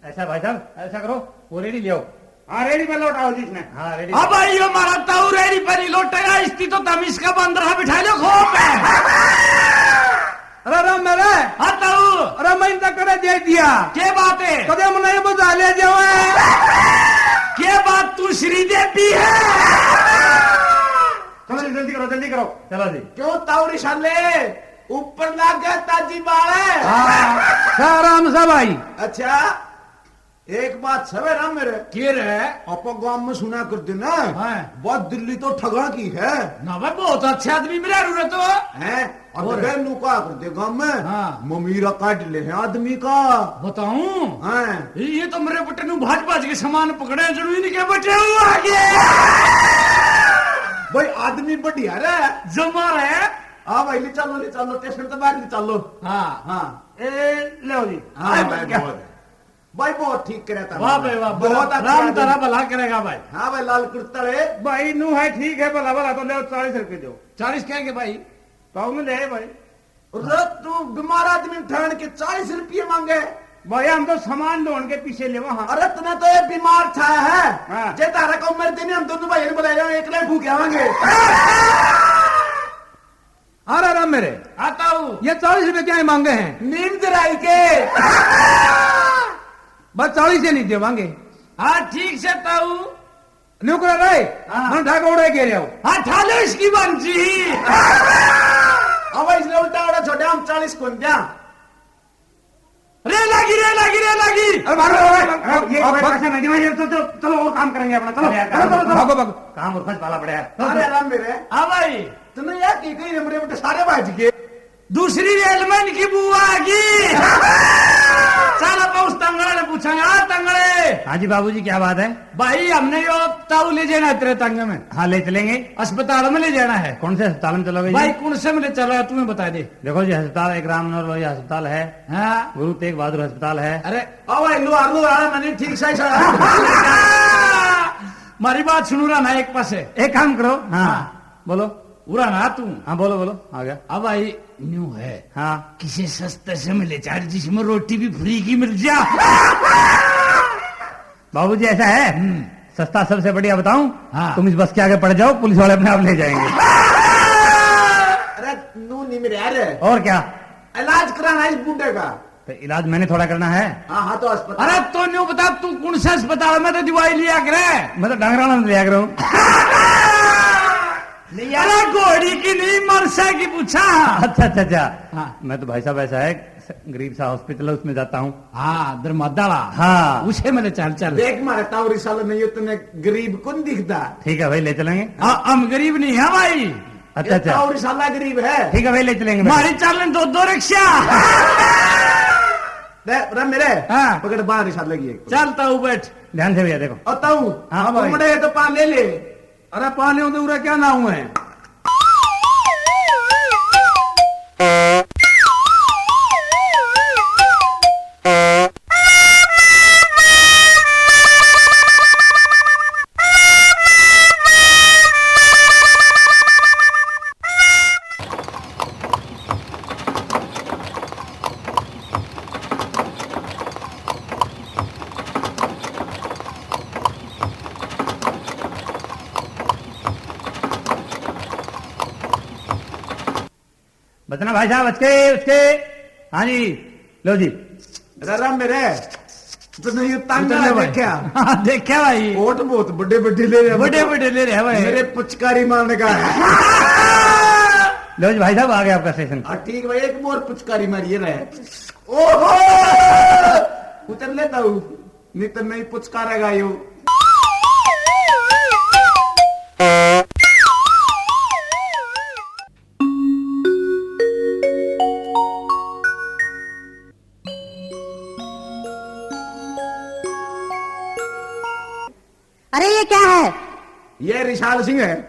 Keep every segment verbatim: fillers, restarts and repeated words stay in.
ऐसा भाई साहब, ऐसा करो, वो रेडी ले आओ। हाँ, रेडी पे लौटाओ जी इसने। हाँ, रेडी। अब भाई, ये हमारा ताऊ रेडी पे नहीं लौटेगा, इसकी तो तमीज का बंदर है, बिठा लो खोप पे। अरे राम मेरे। हाँ ताऊ। अरे मैं इनका करे दे दिया। के बात है? कदे मने ये बुझा ले जावे। के बात तू श्रीदेवी है? चलो जी, जल्दी करो, जल्दी करो। चलो जी। क्यों ताऊ रे साले, ऊपर लाग गया ताजी बाल है? हाँ, आराम से भाई। अच्छा, एक बात सवे राम मेरे। के रे? आपा गांव में सुना करते ना, हाँ। बात दिल्ली तो ठगा की है। ना भाई, बहुत अच्छे आदमी मिला रू रे तो। हैं? और और? गए नु का करते गांव में, हाँ। ममीरा काट ले हैं आदमी का। बताऊं? हाँ। ये तो मेरे बटे नु भाज भाज के सामान पकड़े, जरूर इनके बटे हुआ आ गए। भाई, आदमी बढ़िया रे। जमा रे। हाँ भाई, ले चलो, ले चलो, स्टेशन तो बाहर ले चलो। हाँ। हाँ। ए, ले जी। हाँ, ए, भाई, क्या? बहुत है। भाई, बहुत ठीक करे था वाह भाई। भाई, वाह, बहुत अच्छा राम आदमी। तारा भला करेगा भाई। हाँ भाई, लाल कुर्ता रे। भाई, नू है, ठीक है, भला भला तो ले, चालीस रुपये दो। चालीस क्या के भाई? तो उन्हें ले भाई। अरे, तू बीमार आदमी ठहर के चालीस रुपये मांगे? भाई, हम तो सामान ढोने के पीछे ले वहाँ। अरे, तने तो ये बीमार छाया है। हाँ। जे तारा को मर देने, हम दोनों भाई ने बुला लेंगे, एक लाख फूक आवांगे। अरे राम मेरे, हाँ ताऊ। ये चालीस रुपए क्या ही मांगे हैं? नींद राई के। बस चालीस से नहीं देवांगे। हाँ, ठीक से ताऊ। न्यू कर रहे, हाँ। मन ठाक उड़े के रहो। हाँ, ठा लो इसकी बंसी। अब इसने उल्टा उड़ा छोड़ा, हम चालीस कौन दिया? रे लागी, रे लागी, रे लागी। अरे भागो, भागो, भागो। ये अब कोई भाग- पैसा नहीं देना, ये तो, तो, चलो और काम करेंगे अपना, चलो। अरे यार, चलो, चलो, चलो। भागो, भागो। काम और फंस पाला पड़ा है। अरे राम मेरे। हाँ भाई। तूने यार की कही रे, मेरे बेटे सारे भाज गए। दूसरी रेल में इनकी बुआ आ गई। चल, अब उस तंगड़े ने पूछेंगे, हाँ तंगड़े। हाँ जी बाबूजी, क्या बात है? भाई, हमने यो ताऊ ले जाना है तेरे तंग में। हाँ, ले चलेंगे। अस्पताल में ले जाना है। कौन से अस्पताल में चलोगे जी? भाई, कौन से में ले चलो, तुम्हें बता दे। देखो जी, अस्पताल एक राम मनोहर लोहिया अस्पताल है, हाँ। गुरु तेग बहादुर अस्पताल है। अरे, ओ भाई, लो, लो, आ, मैंने ठीक सही सही। मारी बात सुनू रहा ना एक पासे। एक काम करो, हाँ, हाँ। बोलो। उरा ना तू। हाँ, बोलो, बोलो, आ गया। अब भाई, न्यू है। हाँ। किसी सस्ते से मिले चार, जिसमें रोटी भी फ्री की मिल जा। बाबूजी, ऐसा है, हम्म। सस्ता सबसे बढ़िया बताऊं? हाँ। तुम इस बस के आगे पड़ जाओ, पुलिस वाले अपने आप ले जाएंगे। अरे, नू नहीं मेरे यार। और क्या? इलाज कराना इस बूढ़े का। तो इलाज मैंने थोड़ा करना है। हाँ, हाँ, तो अस्पताल। अरे, तो न्यू बता, तू कौन से अस्पताल में तो दवाई लिया करे? मैं तो डंगराना में लिया करूँ। नहीं यार। अरे, घोड़ी की नहीं, मरसा की पूछा। अच्छा, अच्छा, अच्छा। हाँ। मैं तो भाई साहब ऐसा है, गरीब सा हॉस्पिटल है, उसमें जाता हूँ। हाँ, दरमादाला। हाँ। उसे मेरे चल, चल। देख, मारे तावरी साला नहीं हो, तन्ने गरीब कौन दिखता? ठीक है भाई, ले चलेंगे। हाँ, हम गरीब नहीं है भाई। अच्छा, ये अच्छा। तावरी साला गरीब है। ठीक है भाई, ले चलेंगे भाई। मारी चालन दो, दो रिक्शा। दे, रे मेरे, हाँ। पकड़, बाहर रिक्शा लगी है। चल, ताऊ बैठ। ध्यान से भैया, देखो। और ताऊ, हाँ भाई। तुमड़े तो पा ले ले। अरे पानी होते उरे क्या ना हुए? बचना भाई साहब, अचके, अचके। हाँ जी, लो जी। राम राम मेरे, तूने ये तंग उतर ले भाई। देखा? हाँ, देखा भाई। ओट बहुत बड़े बड़े ले रहे हैं। बड़े बड़े ले रहे हैं भाई। मेरे पुचकारी मारने का है। लो जी भाई साहब, आ गया आपका स्टेशन। हाँ, ठीक भाई, एक और पुचकारी मारिए रहे। ओहो! उतर लेता हूँ, नहीं तो नहीं पुचकारेगा यू। अरे, ये क्या है? ये रिशाल सिंह है।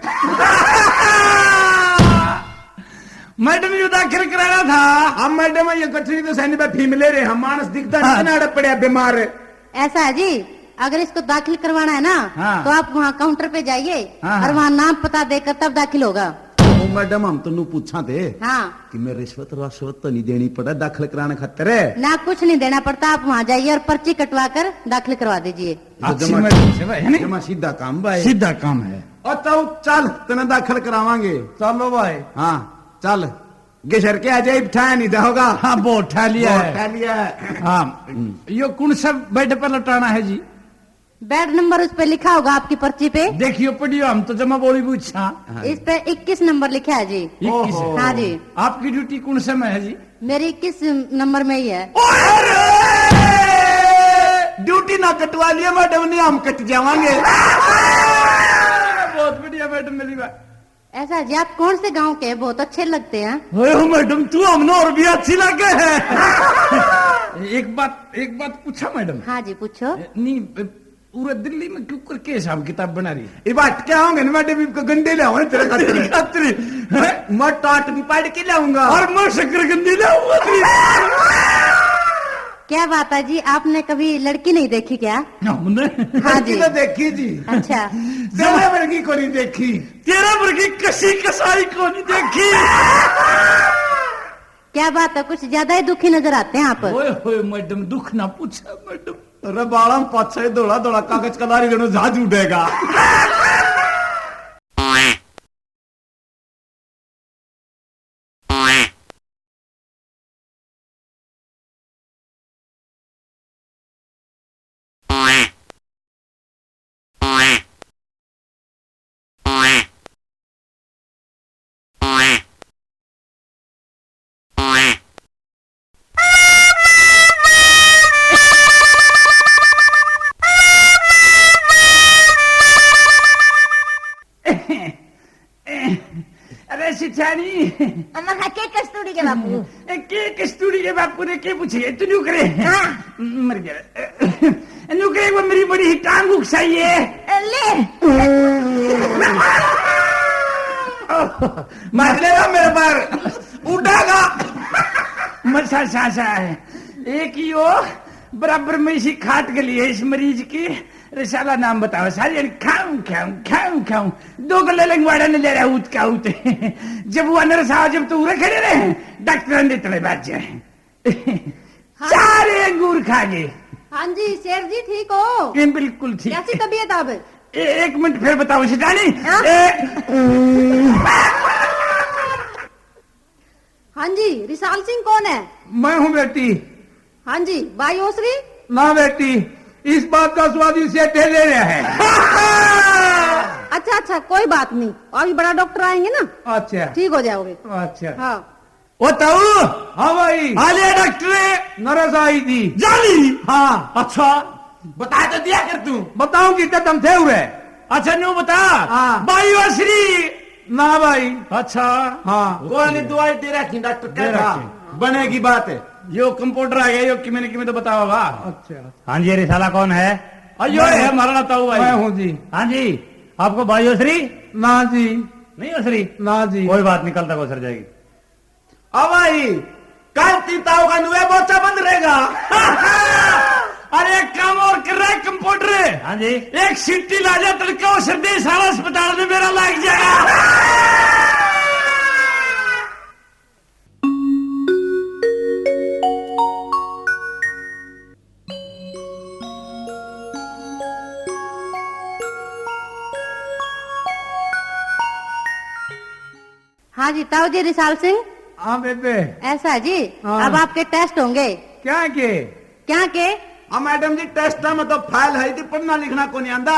मैडम, यू दाखिल कराना था। हम मैडम, ये कठरी तो सैनी पे फीम ले रहे हैं, मानस दिखता हाँ। नहीं, अड़ पड़े बीमार। ऐसा है जी, अगर इसको दाखिल करवाना है ना, हाँ। तो आप वहाँ काउंटर पे जाइए हाँ, और हाँ। वहाँ नाम पता देकर तब दाखिल होगा। मैडम, हम तो नू पूछा थे हाँ। कि मैं रिश्वत, रिश्वत तो नहीं देनी पड़ा दाखिल कराने खातर? ना, कुछ नहीं देना पड़ता। आप वहाँ जाइए और पर्ची कटवा कर दाखिल करवा दीजिए। तो अच्छी जमा, मैडम से भाई, है नहीं? जमा सीधा काम भाई। सीधा काम है। और तो चल, तने दाखिल करावांगे। चलो भाई। हाँ, चल। घिसर के आ जाए, ठा नहीं जाओगा। हाँ, बहुत ठा लिया बहुत है। ठा लिया है। हाँ, हम्म। यो कौन सा बेड पर लटाना है जी? बेड नंबर उस पे लिखा होगा आपकी पर्ची पे। देखियो, पढ़ियो, हम तो जमा बोली पूछा। हाँ। इस पे इक्कीस नंबर लिखा है जी। इक्कीस है। ओहो। हाँ जी। आपकी ड्यूटी कौन से में है जी? मेरी इक्कीस नंबर में ही है। अरे! ड्यूटी ना कटवा लिए मैडम, नहीं हम कट जावांगे। बहुत बढ़िया मैडम, मिली बात। ऐसा जी, आप कौन से गांव के हैं? बहुत अच्छे लगते हैं। अरे हो मैडम, तू हमने और भी अच्छी लगे है। एक बात, एक बात पूछा मैडम? हाँ जी, पूछो। ए, नहीं, ए, पूरा दिल्ली में क्यों करके हिसाब किताब बना रही है? ये बात क्या होंगे ना मैडम, इनको गंडे ले आओ ना तेरे खातिर। खातिर। मैं, मैं टाट भी पाड़ के लाऊंगा। और मैं शक्कर गंडी लाऊंगा तेरी। क्या बात है जी, आपने कभी लड़की नहीं देखी क्या? हमने? हाँ जी। लड़की तो देखी जी। अच्छा। जरा वर्गी को नहीं देखी। तेरा वर्गी कसी कसाई को नहीं देखी। क्या बात है, कुछ ज्यादा ही दुखी नजर आते हैं आप। ओए होए मैडम, दुख ना पूछा मैडम। अरे बाला में पाछा ही धोला धोला कागज का लारी देनो, जहाज उड़ेगा। अरे सिठानी। अम्मा खा के कस्तूरी के बापू। ए, के कस्तूरी के बापू ने के पूछे? तू न्यू करे। हाँ। मर गया। न्यू करे, वो मेरी बड़ी ही टांग उकसाई है। ले। मार ले रहा मेरे पर। उठागा। मसा सा सा है। एक ही हो, बराबर में इसी खाट गली है इस मरीज की। रिसाला नाम बताओ, सारी जन खाऊं, खाऊं, खाऊं, खाऊं। दो गले लंगवाड़ा ने ले रहा ऊत का ऊत। जब वो अंदर से आओ, जब तो उरे खड़े रहे, डॉक्टर ने इतने बात जाए। हाँ। सारे अंगूर खा गए। हाँ जी, सेठ जी ठीक हो? ये बिल्कुल ठीक कैसी है। तबीयत अब? ए-, एक मिनट फिर बताओ, सिटानी। हाँ? ए- हाँ जी, रिसाल सिंह कौन है? मैं हूँ बेटी। हाँ जी, भाई ओसरी? ना बेटी, इस बात का स्वाद इस सेठे ले रहा है। अच्छा, अच्छा, कोई बात नहीं, अभी बड़ा डॉक्टर आएंगे ना। अच्छा। ठीक हो जाओगे। अच्छा। हाँ। ओ ताऊ। हाँ भाई। आ लिया डॉक्टर। नरस आई थी। जाली। हाँ। अच्छा। बता तो दिया कर तू। बताऊं कितने दम थे उरे। अच्छा, न्यू बता। हाँ। भाई ओसरी। ना भाई। अच्छा। हाँ। कोई नहीं, दवाई दे रखी डॉक्टर दे कहता। रखी। बनेगी बात है। यो कंपाउंडर आ गया, यो किमें न किमें तो बताओगा। अच्छा। हाँ जी, ये रिसाला कौन है? आ, यो है हमारा ताऊ भाई। मैं हूँ जी। हाँ जी, आपको भाई ओसरी? ना जी। नहीं ओसरी? ना जी। कोई बात नहीं, कल तक ओसर जाएगी। अब भाई, कल तीताओ का नुए बोचा बंद रहेगा। अरे एक काम और कर रहा है कंपाउंडर। हाँ जी। एक सीटी ला जा, तड़के वो सर्दी सारा अस्पताल में मेरा लाग जाएगा। हाँ जी, ताऊ जी रिसाल सिंह। हाँ बेबे। ऐसा है जी, हाँ। अब आपके टेस्ट होंगे। क्या के? क्या के? हाँ मैडम जी, टेस्ट में तो फेल है जी, पढ़ना लिखना को नहीं आंदा।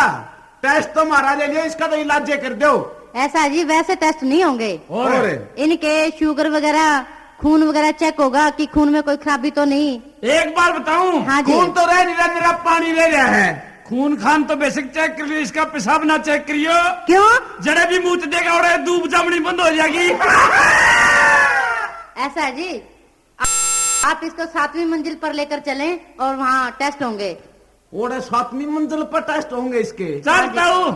टेस्ट तो मारा ले लियो, इसका तो इलाज कर दो। ऐसा है जी, वैसे टेस्ट नहीं होंगे। और? इनके शुगर वगैरह, खून वगैरह चेक होगा कि खून में कोई खराबी तो नहीं। एक बार बताऊं? हाँ जी। खून तो रह नहीं रहा, मेरा पानी रह रहा है। खून खान तो बेशक चेक कर लियो, इसका पेशाब ना चेक करियो। क्यों? जड़े भी मूत देगा, उड़े दूब जमनी बंद हो जाएगी। ऐसा है जी, आप इसको सातवीं मंजिल पर लेकर चलें और वहाँ टेस्ट होंगे। ओड़े सातवीं मंजिल पर टेस्ट होंगे इसके। चल ताऊ।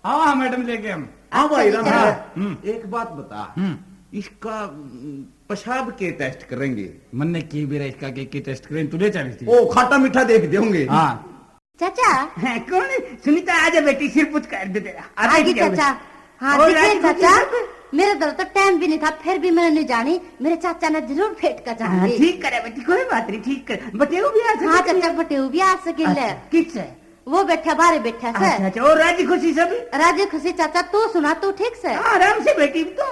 हाँ, हाँ, मैडम लेके हम। हाँ भाई, अच्छा जी, राम चलो। राम। हम्म। एक बात बता, हम्म। इसका, हम्म, पेशाब के टेस्ट करेंगे? मन्ने की बेरा इसका के, के टेस्ट करें, तू ले चल इसकी। ओ, खाटा मीठा देख देंगे। हाँ। चाचा। हाँ, कौन? सुनीता, आजा बेटी, सिर पुत कर दे तेरा। आ आ गई गई चाचा। हाँ, और दिखे आज चाचा। कुछ मेरे धोरै तो टाइम भी नहीं था, फिर भी मैंने नहीं जानी, मेरे चाचा ने जरूर भेंट कर हाँ, जाऊंगी। ठीक करे बेटी, कोई बात नहीं, ठीक करे। बटेऊ भी आ सके हाँ कि चाचा, नहीं? बटेऊ भी आ सके ले। अच्छा, किस है? वो बैठा, बाहर बैठा से। अच्छा, अच्छा, और राजी खुशी सब? राजी खुशी चाचा, तू सुना, तू ठीक से? हाँ, आराम से बेटी तो।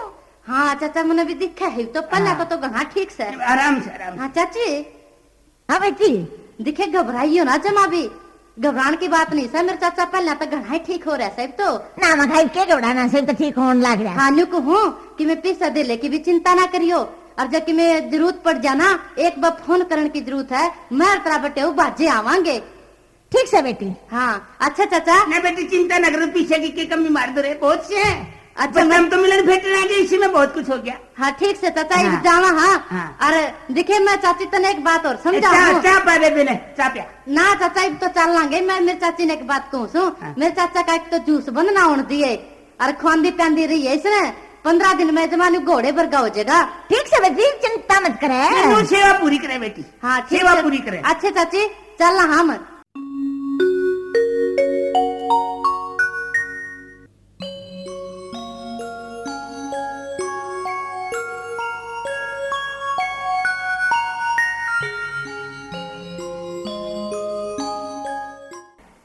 हाँ चाचा, मैंने भी दिखा है तो पहला हाँ। को तो घणा ठीक से। आराम से, आराम से। हाँ चाची। हाँ बेटी। दिखे, घबराइयो ना जमा भी, घबराण की बात नहीं से। मेरे चाचा पहला तो घणा ही ठीक हो रहा से तो। ना मखाई के घबराना से तो ठीक होने लग रहा। हाँ, न्यू कहूँ कि मैं पैसा दे लेके भी चिंता ना करियो, और जब कि मैं जरूरत पड़ जाना, एक बार फोन करण की जरूरत है, मैं और तेरा बटेऊ बाजे आवांगे। ठीक से बेटी। हाँ, अच्छा चाचा। ना बेटी, चिंता ना करो, पीछे की, की कमी मार दो रे, बहुत से है। अच्छा, बस मैं हम तो मिलन भेटने आ गए, इसी में बहुत कुछ हो गया। हाँ, ठीक से चाचा, हाँ। इब जावा, हाँ। हाँ। और दिखे, मैं चाची तने एक बात और समझाऊँ। चाह, चाह पा दे बिने, चाह पिया। ना चाचा, इब तो चल लांगे। मैं मेरी चाची ने एक बात कहूँ सू, हाँ। मेरे चाचा का एक तो जूस बंद ना होने दिए, और खुआंदी प्यांदी रही है इसने। पंद्रह दिन में जमानू घोड़े वर्गा हो जाएगा। ठीक से बेटी, चिंता मत करे। सेवा पूरी करे बेटी। हाँ, ठीक सेवा पूरी करे। अच्छे चाची, चल हम।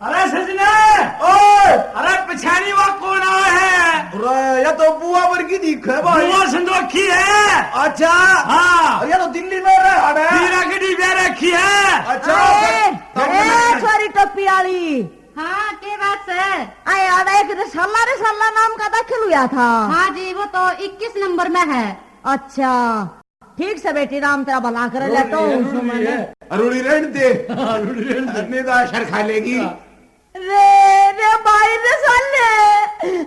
अरे सजने, ओए! अरे पिछाड़ी वा कौन आया है? अरे, ये तो बुआ वर्गी दिखे भाई। बुआ संदोखी है। अच्छा। हाँ। अरे, ये तो दिल्ली में रह हड़े। हीरा की डिबिया रखी है। अच्छा। अरे, अरे, छोरी टोपी वाली। हाँ, के बात है? आए, आड़ा एक रसाला, रसाला नाम का दाखिल हुआ था। हाँ जी, वो तो इक्कीस नंबर में है। अच्छा। ठीक से बेटी, राम तेरा भला करे, ले तो। रुड़ी है, रुड़ी है। रुड़ी रहन दे। हाँ, रुड़ी रहन दे। नहीं तो अशर खा लेगी। हाँ। रे, रे भाई, रे साले,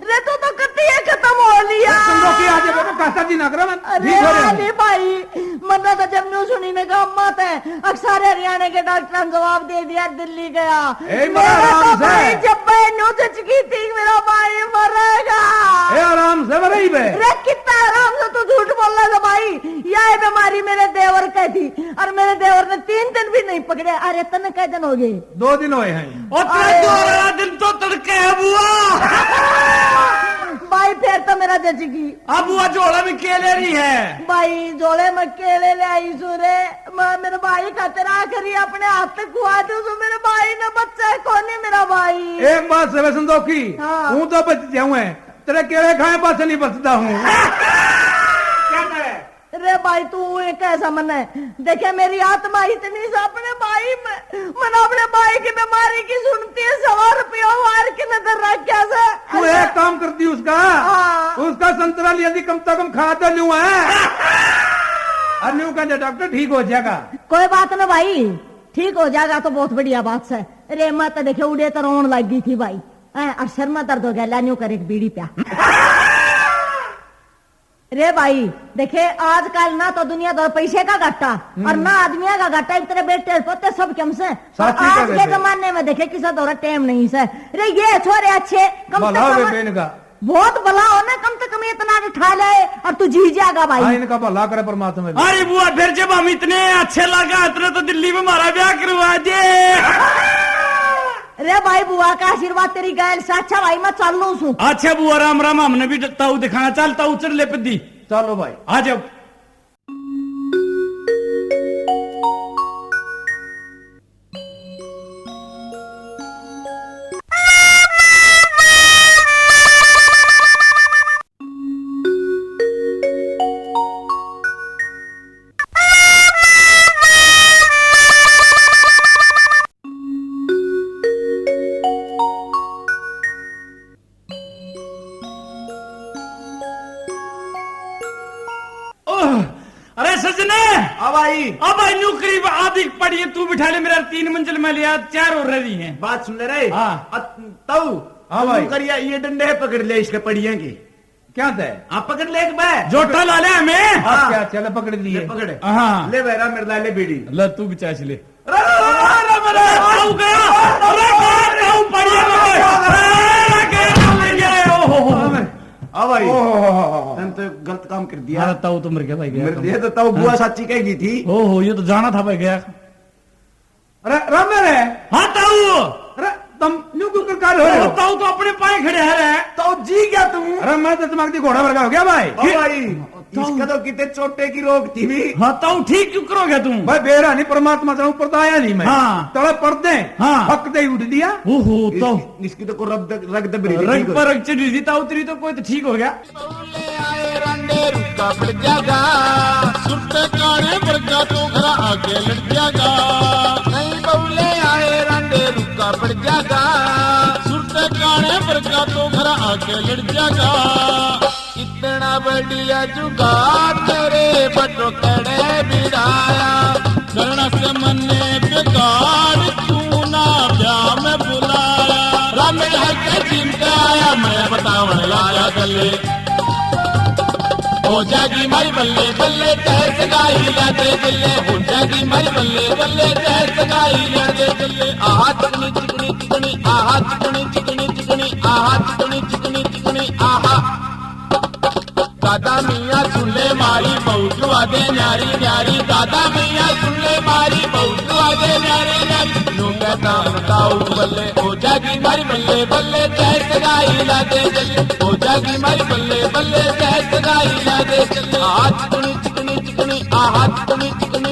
रे तू तो कत्ती है खत्म हो लिया। रे संदोखी, आज बेटा काका जी ना करे, मैं अरे ठीक हो रहा हूँ। अली भाई, मन्ना तो जब न्यू सुनी ने गाम मात है, अक सारे हरियाणा के डॉक्टर ने जवाब दे दिया, दिल्ली गया। ए, मेरा मेरा आराम तो से। भाई जब मैं न्यू जचकी थी, मेरा भाई मरेगा। ए, आराम से मरे ही बे। रे कितना आराम से तू झूठ बोल रहा था भाई। या ये बीमारी मेरे देवर के थी और मेरे देवर ने तीन दिन भी नहीं पकड़े। अरे तने कै दिन हो गए? दो दिन होए हैं। और तेरा अरे। दो दिन तो तड़के है बुआ। भाई फिर तो मेरा जचगी। अब बुआ झोले में के ले रही है? भाई झोले में के ले ले आई सु रे। मैं मेरे भाई खातिर आखिरी अपने हाथ तक खुआ दूं सु। मेरे भाई ने बच्चा है कोनी मेरा भाई। एक बात से संदोखी, हाँ। हूं तो बच जाऊं है, तेरे केले खाए पास नहीं बचता हूँ। क्या करे? रे भाई, तू ये कैसा मन है? देखे, मेरी आत्मा इतनी सा अपने भाई में, मन अपने भाई की बीमारी की सुनती है, सवा रुपया वार के नजर रख क्या से? तू एक काम करती उसका, हाँ। उसका संतरा लिया दी, कम से कम खा तो लूं है। और न्यू कहते डॉक्टर ठीक हो जाएगा। कोई बात ना भाई, ठीक हो जाएगा तो बहुत बढ़िया बात से। रे, मैं तो देखे उड़े तो रोन लग गई थी भाई। हैं, और सर में दर्द हो गया, ला न्यू कर एक बीड़ी प्या। रे भाई, देखे, आजकल ना तो दुनिया तो पैसे का घाटा हम्म। और ना आदमिया का घाटा, इतने बेटे पोते सब कम से। साची आज के जमाने में देखे, किसी दौरा टाइम नहीं से। रे, ये छोरे अच्छे, कम से कम बहुत भला हो ना, कम से कम इतना तो ठा ले, और तू जी जाएगा भाई। हाँ, इनका भला करे परमात्मा भी। अरे बुआ, फिर जब हम इतने अच्छे लगा, इतने तो दिल्ली में हमारा ब्याह करवा दे। रे भाई, बुआ का आशीर्वाद तेरी गैल से। अच्छा भाई, मैं चालू सूं। अच्छा बुआ, राम राम, हमने भी ताऊ दिखाना। चल ताऊ, चढ़ ले पद्दी। चलो भाई। आ जाओ। ओह, अरे सजने! आ भाई। आ भाई, न्यू करीब आधी पड़ी है, तू बिठा ले, मेरा तीन मंजिल में लिया, चार और रह रही हैं। बात सुन ले रे। हाँ। अ, ताऊ, हाँ तू भाई। करिया, ये डंडे है, पकड़ ले इसके पड़िया के। क्या तै? हाँ, पकड़ ले एक बार। जोटा ला ले हमें। हाँ। अच्छा, चल पकड़ लिए। ले पकड़। हाँ। ले भाई, राम मेरे ला ले बीड़ी। ले तू भी चाच ले। अरे, अरे, अरे, अरे, अरे, ताऊ गया। अरे, ताऊ पड़िया में। अरे, गया, गया, ओहो। आ भाई, ओहो। तन तो गलत काम कर दिया। हाँ, ताऊ तो मर गया भाई, गया मर काम। गया तो ताऊ बुआ हाँ। साची कह गई थी। ओहो, ये तो जाना था भाई, गया। अरे, राम रे। हाँ, ताऊ। अरे, तुम न्यू क्यों कर हो रहे हो? ताऊ तो अपने पाए खड़े हैं रे। ताऊ जी क्या तू? अरे मैं तो दिमाग दी घोड़ा वर्गा हो गया भाई। ओ भाई, इसका तो कितने चोटे की रोक थी भी। हाँ, तो ठीक क्यों करोगे तू? भाई बेरा नहीं, परमात्मा से ऊपर तो आया नहीं मैं। हाँ। तले पर्दे, हाँ। हक दे उठ दिया। ओहो, तो इस-, इसकी तो को रग दे, रग दे रग पर रग चढ़ी थी, तो उतरी तो कोई तो ठीक हो गया। बउले आए रांडे रुक्का पड़ जागा, सुरते काने वर्गा तो घरा आके लड़ जागा। नहीं बउले आए रांडे रुक्का पड़ जागा, सुरते काने वर्गा तो घरा आके लड़ जागा। इतना बढ़िया जुगाड़ तेरे बटो कड़े बिड़ाया, करण से मन्ने बिगाड़ तू ना ब्याह में बुलाया। रामे हल्के जिम के आया, मैं बतावन लाया गले। हो जागी मारी बल्ले बल्ले, तहस गाई ला दे दिले। हो जागी मारी बल्ले बल्ले, तहस गाई ला दे दिले। आहा चिकनी चिकनी चिकनी, आहा चिकनी चिकनी चिकनी, आहा चिकनी चिकनी चिकनी, आहा। दादा मियाँ सुन ले मारी बहू दुआ दे न्यारी न्यारी। दादा मियाँ सुन ले मारी बहू दुआ दे न्यारी न्यारी। न्यू कहता बताओ बल्ले, हो जागी मारी बल्ले बल्ले, जय सगाई ला दे जल्ले। हो जागी मारी बल्ले बल्ले, जय सगाई ला दे जल्ले। आज चिकनी चिकनी चिकनी, आहा चिकनी चिकनी।